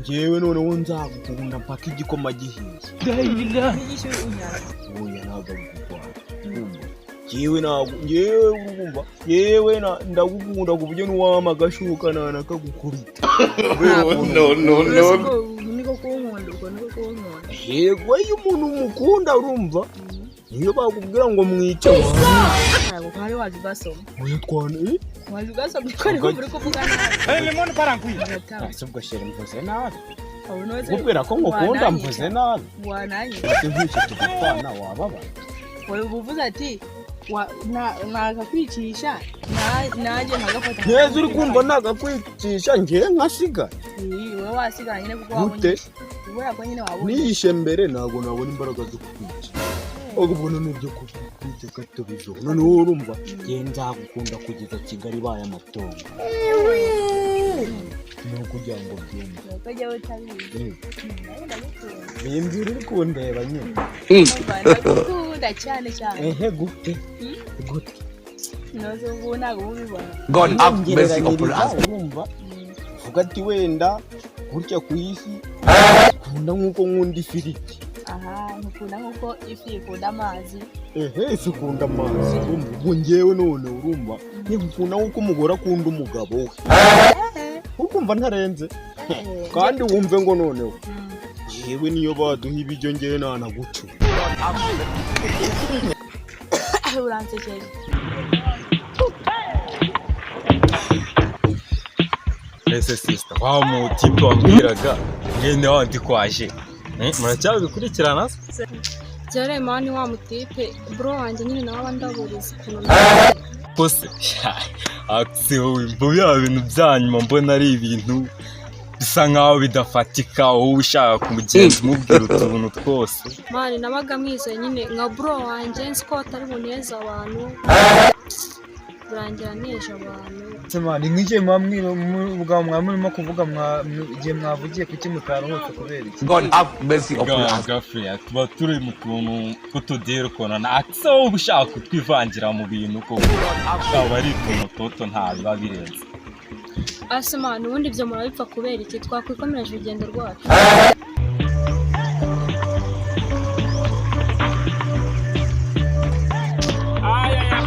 Njyewe noneho nzagukunda mpaka igikoma gihiye. N'igishyuye unyanga? Oya, ntabwo ari kukwanga. Urumva, njyewe ntabwo, njyewe urumva, njyewe ndagukunda ku buryo n'uwampa agashuka nanakagukubita. No, no, Uretse no. ko niko kunkunda, ubwo niko kunkunda. Yego, iyo umuntu umukunda, urumva, niyo bakubwira ngo mwice. Ntabwo hari waje ugasoma. Oya, twana Waje ugasoma ko ariko muri kuvuga nabi. Ese ubwo chéri mvuze nabi? Abona wese. Kubwira ko ngukunda. Wananyica. Mvuze nabi? Wananyica. Ese nkwishe tugapfana, wababara? Wowe uba uvuze ati nakakwicisha nanjye nkagafata. Neza, uri kumva nagakwicisha njyewe nkasigara? Ii, wowe wasigara nyine kuko Gute? wabonye, kubera ko nyine wabonye. Niyishe mbere ntabwo nabona imbaraga zo kukwica. Ubwo n'ibyo kukwica tubiveho. Noneho urumva, njyewe nzagukunda kugeza Kigali ibaye amatongo, ni ukugira ngo byumve. Nuko jyewe utabizi. Nanjye ndagukunda. Bimbwira uri kundeba nyine. Umva, ndagukunda cyane cyane. Ehe, gute? Hmm? Gute? Noze ubu ntabwo uba ubibona. God have mercy upon Ngereranyiriza, us. urumva, vuga ati wenda gutya ku isi kunda nk'uko nkunda ifiriti. Aha, ntukunda nk'uko ifi ikunda amazi. Ehe, ifi ikunda amazi. Urumva, ubwo njyewe none urumva ntigukunda nk'uko umugore akunda umugabo we. Ukumva ntarenze? Kandi wumve ngo noneho yewe niyo baduha ibiryo, njyewe nanagucura. Uransekeje. Ese sister, wa mutipe wambwiraga mwene wandi kwaje? Muracyabikurikirana se? Byaraye man, wa mutipe bro wanjye nyine nawe aba ndaburiza ukuntu. Kose akse wowe mbo bya bintu byanyuma mbona ari ibintu bisa nkaho bidafatika, wowe ushaka kumugenza umubwira utuntu twose. Man, nabaga mwizeye nyine nka bro wanjye, nzi ko atari buneze abantu, birangira neje abantu. Se man, nk'igihe muba ubwo mwaba murimo kuvuga igihe mwavugiye, kuki mutaruhutse? Kubera iki? God have mercy upon us. Gafe tuba turi mu tuntu tw'utudiri ukuntu na akse wowe uba ushaka kutwivangira mu bintu koko, aba ari utuntu toto, nta biba birenze. Ase man, ubundi ibyo murabipfa kubera iki? Twakwikomereje urugendo rwacu. Ayaya,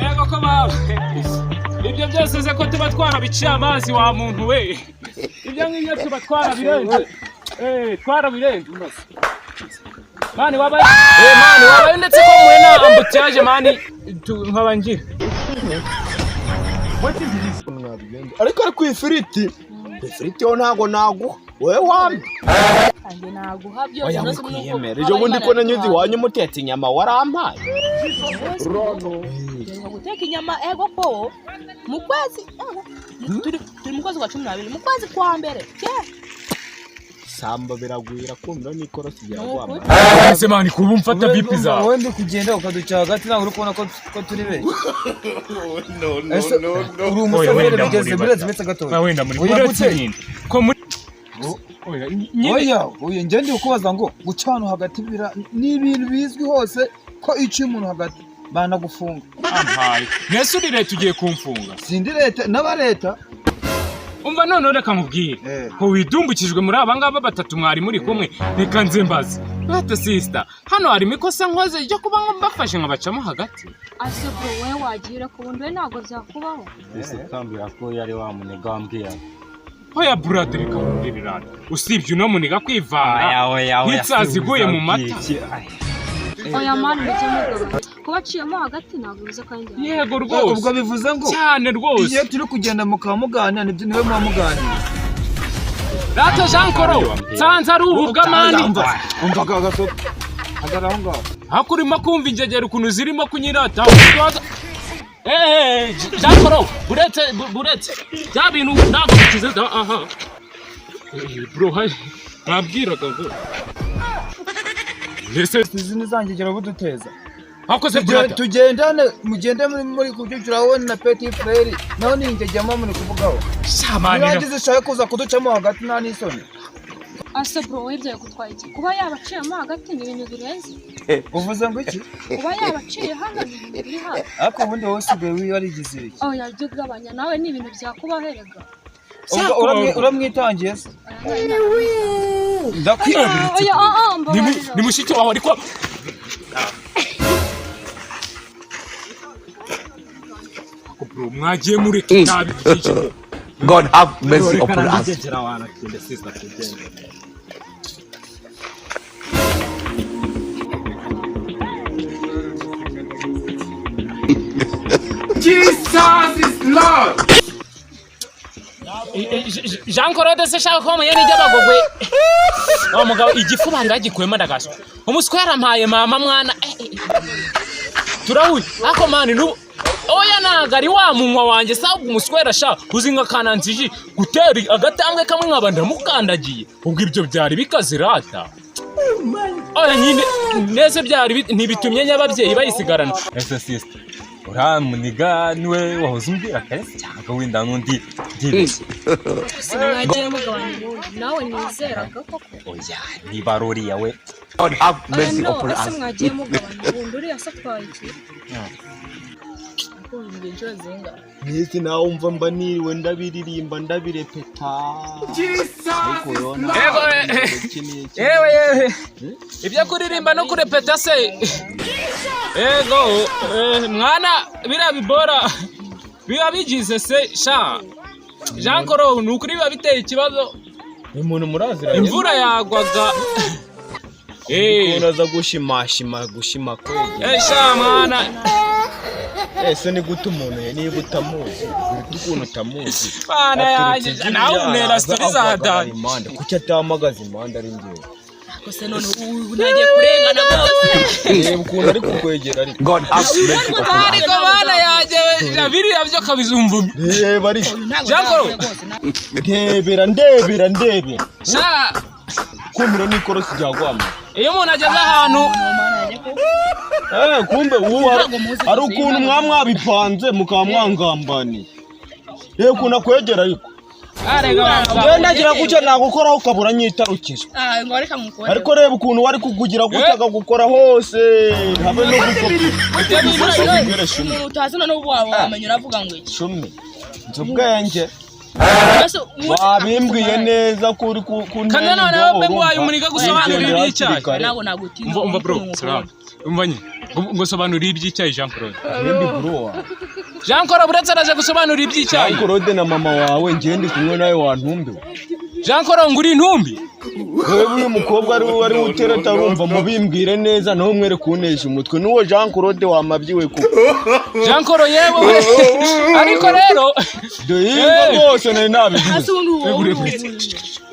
yego ko bawe ibyo byose se ko tuba twarabiciye amazi, wa muntu we? Ibyo ngibyo tuba twarabirenze, twarabirenze. Man, wabaye man, wabaye ndetse ko muhe na embouteillage man, nkaba ngira. Mwabigenza ariko ifiriti yo ntabwo naguha, wowe wampa. Kanjye naguha byose. Oya. Unoze nuko Wikwiyemera, ejo bundi ko nanyuze iwanyu mutetse inyama warampaye. Duheruka guteka inyama, ego ko mu kwezi, ego turi mu kwezi kwa 12, mu kwezi kwa mbere ke. Samba biragwira kumva n'ikorosi. Ni Biragwama. ukuri. Ese man, kuba umfata bipi zawe? Wowe ndi kugenda ukaduca hagati, ntabwo uri kubona ko turi benshi? No, no, Ese no, no. uri umushoferi? Wenda Bigeze muri buretse, uretse gatoya. Wenda muri Oya, uretse gute? nyine ko muri oya nyine. Oya oya, njye ndi kukubaza ngo guca ahantu hagati ni ibintu bizwi hose ko iyo uciye umuntu hagati banagufunga. Ampaye mwese, uri leta ugiye kumfunga? Sindi leta n'aba leta. Umva noneho, reka nkubwire ko widumbukijwe muri aba ngaba batatu mwari muri kumwe. Reka nze mbaze bata sister, hano harimo ikosa nkoze ryo kuba mbafashe nkabacamo hagati? Ase bro, wowe wagira ku bundi we ntabwo byakubaho. Ese kambwira ko yari wa muniga wambwiraga? Oya brother, reka nkubwire rero, usibye uno muniga kwivanga Oya oya oya. nk'insazi iguye mu mata. Oya man, mujye mugabanya kuba aciyemo hagati, ntabwo bivuze ko ari njye. Yego Ubwo rwose. bivuze ngo Cyane rwose. iyo turi kugenda mukaba muganira, nibyo niwe muba muganira. Rata Jean Coro nsanze ari ububwa man. Umva aka gasopo, hagarara aho ngaho. Hako urimo kumva ingegera ukuntu zirimo kunyirata. Eee Jean Coro, buretse buretse bya bintu ntabwo bikize aha. Bro, hari nabwiraga ngo ese Izi ni za ngegera buduteza. Hakoze brother. Tugendane, mugende muri kubyukira wowe na petit frère, naho ni ingegemo muri kuvugaho. Shamani. Nirangiza ushake kuza kuducamo hagati, nta n'isoni? Ase bro, wowe ibyo yagutwaye iki? Kuba yabaciyemo hagati ni ibintu birenze. Uvuze ngo iki? Kuba yabaciye hano ni ibintu biri hano. Ariko ubundi wowe usigaye warigize iki? Oya, jya ugabanya nawe, ni ibintu byakubaho erega. Ubwo uramwitangiye se? Ndakwirabira. Oya, ah, ah, Ni mbabarira. ni mushiki wawe, ariko bro, mwagiye mureka itabi ryinshi. God have mercy upon us. Ndegera wana tugende, sister, tugende. Jesus is Lord. Jean Claude se shaka ko muye nijyabagogwe wa mugabo, igifu bari bagikuyemo ndagaswa umuswa yarampaye mama mwana. Turahuye ako mani nubu oya, ntago ari wa munwa wanjye sabwo umuswera sha uzi nka kananziji gutera agatambwe kamwe nkaba ndamukandagiye. Ubwo ibyo byari bikazirata oya nyine neze byari ntibitumye nyababyeyi bayisigarana. Ese sister, uriya muniga niwe wahoze umbwira kare se, cyangwa wenda n'undi ndibeshye? Si mwagiye mugabanya ubundi nawe nizeraga koko. Oya, niba ari uriya we. God have Oya, mercy no, upon ese us. mwagiye mugabanya ubundi, uriya se atwaye iki? Kumva inshuro zingahe? Mwese nawe umva, mba niriwe ndabiririmba, ndabirepeta, ariko rero Yego, iki ni iki? Yewe yewe, ibyo kuririmba no kurepeta se, ego mwana, biriya bibora biba bigize se sha Jean Claude, ni ukuri biba biteye ikibazo. Uyu muntu muraziranye? Imvura yagwaga. Ukuntu aza gushimashima gushima kwegera. Sha mwana. Ese ni gute umuntu niba utamuzi, uri ukuntu utamuzi? Mwana yanjye, Aturutse nawe untera aza story za aguhagarara dani. impande, kuki atahamagaza impande ari njyewe? Gusa none ubu ntagiye kurengana rwose. Reba ukuntu ari kukwegera ariko. God have mercy upon us. Ariko mwana yanjye we, biriya byo kabizumva. Reba ariko. Jean Claude. Ndebera, ndebera, ndebera. Sha. Kumira n'ikorosi ryagwama. Iyo umuntu ageze ahantu Kumbe ubu hari ukuntu mwabipanze mukaba mwangambaniye. Reba ukuntu akwegera ariko. Arega. Genda gutya nagukoraho ukabura nyitarukije. Ah, ngo reka mukore. Ariko reba ukuntu wari kukugira gutya akagukora hose habe no gukora. Shumi. Umuntu utazi none ubu waba wamenya uravuga ngo iki? Shumi, nzi ubwenge. Mbese umunsi- Wabimbwiye neza ko uri ku Kandi noneho mbe nguhaye umuniga gusobanurira iby'icyayi. Ntabwo nagutinza. Umva, umva bro, salamu. Umva nyine ngo sobanurira iby'icyayi Jean Claude. Ngende bro wawe. Jean Claude uretse araje gusobanura iby'icyayi. Jean Claude na mama wawe, ngende kumwe nawe wantumbiwe. Jean Claude ngo uri intumbi. Wewe uyu mukobwa ari we ari utereta, urumva mubimbwire neza nawe mwere kunesha umutwe n'uwo Jean Claude wamabyiwe kuko. Jean Claude yewe we. Ariko rero Duhinga rwose nari nabivuze. Hasi ubundi uwo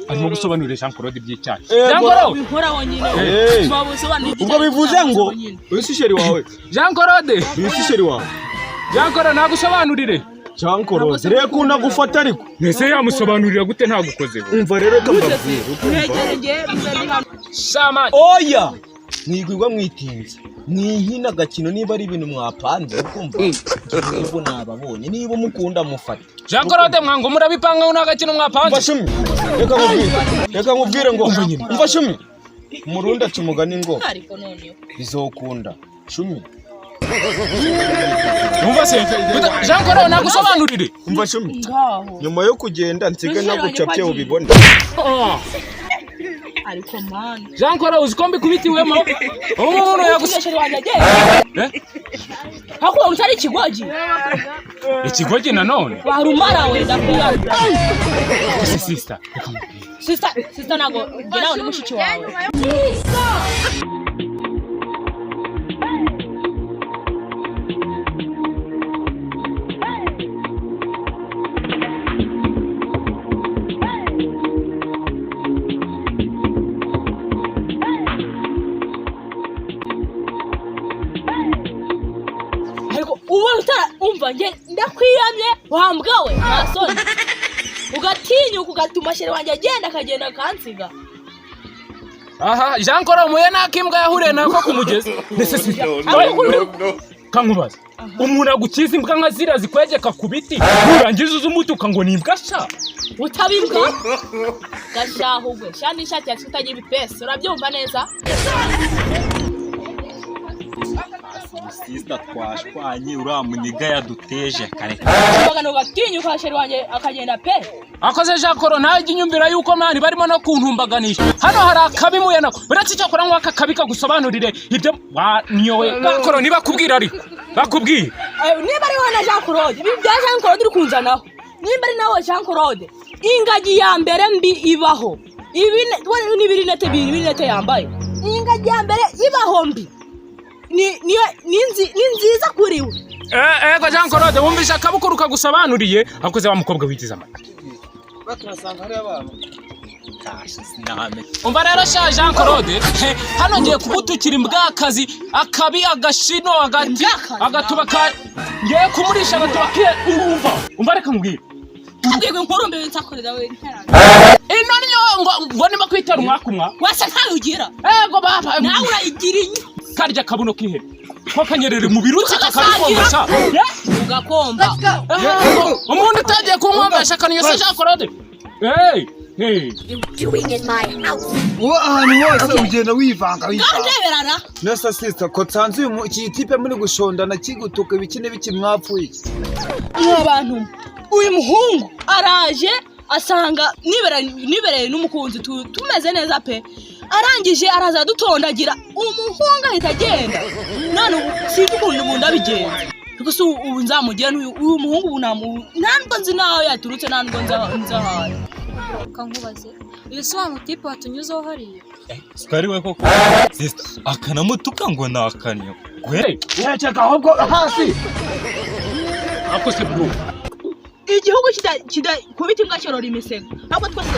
arimo gusobanurira Jean Claude iby'icyayi. Ego. Jean Claude, ubikoraho nyine. Eh. Waba usobanura Ubwo bivuze ngo uyu si sheri wawe. Jean Claude, Uyu si sheri wawe. Jean Claude nagusobanurire. Jean Claude reka ukunda gufata ariko. Mbese yamusobanurira gute ntagukozeho? Umva rero ko mbabwira. Mwegere ngewe mbe ndi hano. Shama. Oya, mwigwigwa mwitinze mwihina agakino niba ari ibintu mwapanze, ukumva ubwo nababonye, niba umukunda mufate. Jean Claude mwango murabipanga nta gakino Umva mwapanze. shumi, reka nkubwire, reka nkubwire ngo umva shumi, umurundi aca umugani ngo Ariko noneho. bizokunda shumi. Umva se Jean Claude nagusobanurire. Umva shumi, Ngaho. nyuma yo kugenda nsige nagucapye ubibone. Ariko man. Jean Claude uzi ko mbikubitiwemo ubu umuntu yagusa Sheri wanjye agenda. Eh? Hakuba utari ikigwaji. Ikigogi nanone. Warumara we ndakuyanga. Ese sister, reka nkubwire. Sister, sister ntago njye nawe ni mushiki wawe. Ariko ubona utara umva njye ndakwiyamye wambwa we, nta soni ugatinyuka ugatuma sheri wanjye agenda akagenda akansiga. Aha Jean Claude muye nakimbwa yahuriye nako ku mugezi. Mbese sister, Ariko uri- kankubaza, umuntu agukiza imbwa nka ziriya zikwegeka ku biti, nurangiza uza umutuka ngo ni imbwa sha? Utabimbwa gashahugwe sha n'ishati yacu itagira ibipesi, urabyumva neza. Sister, twashwanye, uriya muniga yaduteje kare. Bagano gatinyuka chéri wanjye akagenda pe. Akoze Jean Claude, ntajya inyumvira yuko man barimo no kuntumbaganisha. Hano hari akabi muya nako. Uretse icyakora ngo aka kabi kagusobanurire ibyo wanyowe. Jean Claude, ntibakubwira ariko bakubwiye. Niba ari wowe na Jean Claude, ibi bya Jean Claude uri kunzanaho, nimba ari nawe Jean Claude, ingagi ya mbere mbi ibaho, ibi we ni ibirinete bibiri, ibirinete yambaye, ingagi ya mbere ibaho mbi ni niyo ni nziza kuri we. Ego Jean Claude, wumvisha akabukuru kagusobanuriye. Akoze wa mukobwa wigize amata. Turasanga hariya abantu. Sinamenye. Umva rero sha Jean Claude, hano ngiye kugutukira imbwakazi, akabi, agashino, agati, Imbwakazi? agatuba ka ngiye kumurisha agatuba ke. Urumva, umva, reka nkubwire. Abwirwa inkuru mbi nsakorera we. Ino niyo ngo niba kwitera umwaka umwa. Wese ntayo ugira. Ego baba. Nawe urayigira inyo. Karya kabuno k'ihene ko kanyerera mu birutsi kakabikombesha. Ugakomba. Umuntu utagiye kunkombesha akaniyo se Jean Claude? Hey, hey. Uba ahantu hose ugenda wivanga wivanga. Ndeberana. Nasa sister, ko nsanze uyu iki tipe muri gushondana kigutuka ibiki n'ibiki, mwapfuye iki? Mwa bantu, uyu muhungu araje asanga nibereye n'umukunzi, tumeze neza pe. Arangije araza adutondagira, umuhungu ahita agenda. None ubu sinzi ukuntu ubu ndabigenza, ariko si ubu nzamugira n'uyu uyu muhungu ubu ntabwo nzi n'aho yaturutse, nta nubwo nzi aho ari. Kankubaze, uyu si wa mutipe watunyuzeho hariya? Siko ari we koko. Sister, akanamutuka ngo ni akanyo. Hey. Yaceka ahubwo hasi. Ako se bro. Igihugu kida kubita imbwa cyorora imisego, ahubwo twese.